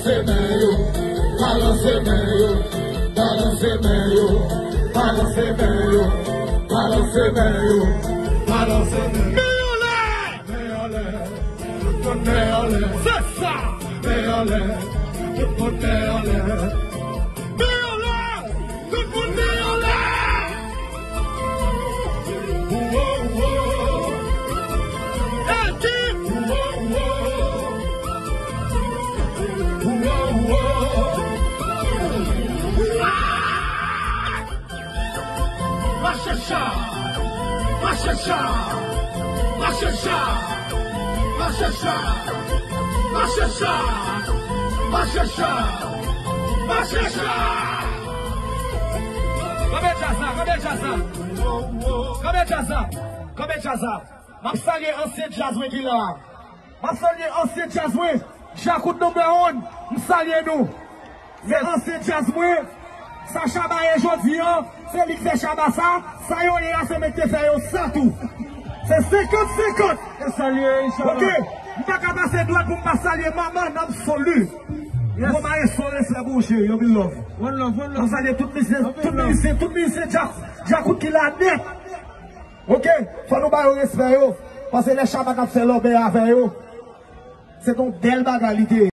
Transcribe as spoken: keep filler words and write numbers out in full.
Balanse men yo, balanse men yo, balanse men yo, balanse men yo, balanse men yo, balanse men yo. Men anlè, men anlè, tout moun men anlè. Se sa. Men anlè, tout moun men anlè. Men anlè, tout moun men anlè. Uwo, uwo. Ekip. Uwo, uwo. Uwo, uwo. Ah! Machacha! Machacha! Machacha! Machacha! Machacha! Machacha! Machacha! Kanpe djaz la, kanpe djaz la. Kanpe djaz la. Kanpe djaz la. M ap salye ansyen djaz mwen ki la. M ap salye ansyen djaz mwen, Djakout number one. M salye nou. Se ansyen djaz mwen. Sa Shabba ye jodi an, se li k fè Shabba sa. Sa yo ye a, se mwen k te fè yo sa tou. Se senkant senkant. E salye Shabba. Ok. M pa ka pase dwat pou m pa salye Mama n Absoli. Yes. Bon, maestro, respè pou ou, cheri. Anpil love. One love, one love. M salye tout mizisyen, tout mizisyen, tout mizisyen djaz, Djakout ki la nèt. Ok, fò nou ba yo respè yo. Paske lè Shabba t ap fè lòbèy avè yo, se t on bèl bagay li te ye.